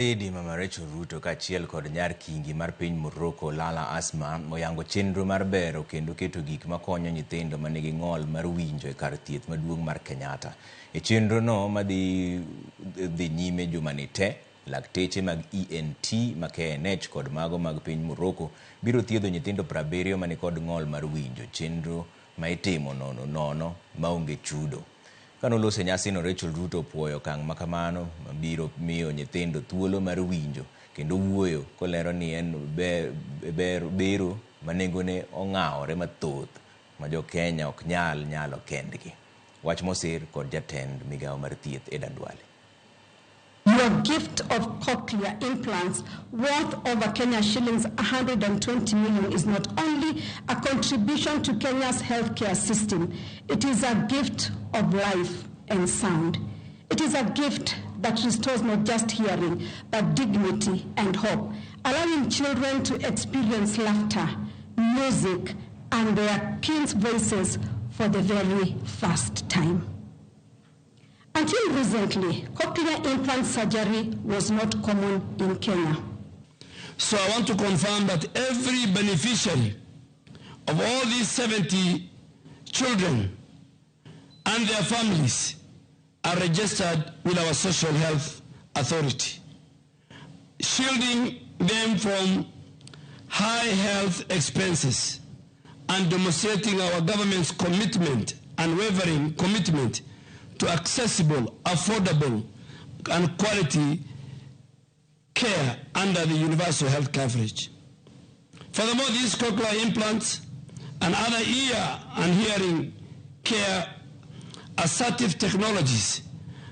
Lady Mama Rachel Ruto kaachiel kod nyar kingi mar piny Morocco Lala Asma oyango chenro mar bero kendo keto gik makonyo nyithindo manigi ng'ol mar winjo e kar thieth maduong' mar Kenyatta. E chenro no madhi dhi nyime jumani te, lakteche mag ENT ma KNH kod mago mag piny Morocco biro thiedho nyithindo 70 manikod ng'ol mar winjo. Chenro ma itimo nono nono maonge chudo. Kanoloso e nyasino, Rachel Ruto opuoyo okang' makamano mabiro miyo nyithindo thuolo mar winjo kendo wuoyo kolero ni en ber bero ma nengone ong'awore mathoth ma jo Kenya ok nyal nyalo kendgi. Wach mosir kod jatend migawo mar thieth Aden Duale. Your gift of cochlear implants worth over Kenya shillings 120 million is not only a contribution to Kenya's healthcare system, it is a gift of life and sound. It is a gift that restores not just hearing, but dignity and hope, allowing children to experience laughter, music, and their kin's voices for the very first time. Until recently, cochlear implant surgery was not common in Kenya. So I want to confirm that every beneficiary of all these 70 children and their families are registered with our Social Health Authority, shielding them from high health expenses and demonstrating our government's commitment, unwavering commitment to accessible, affordable, and quality care under the universal health coverage. Furthermore, these cochlear implants and other ear and hearing care assertive technologies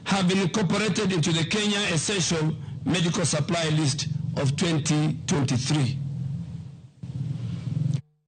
have been incorporated into the Kenya Essential Medical Supply List of 2023.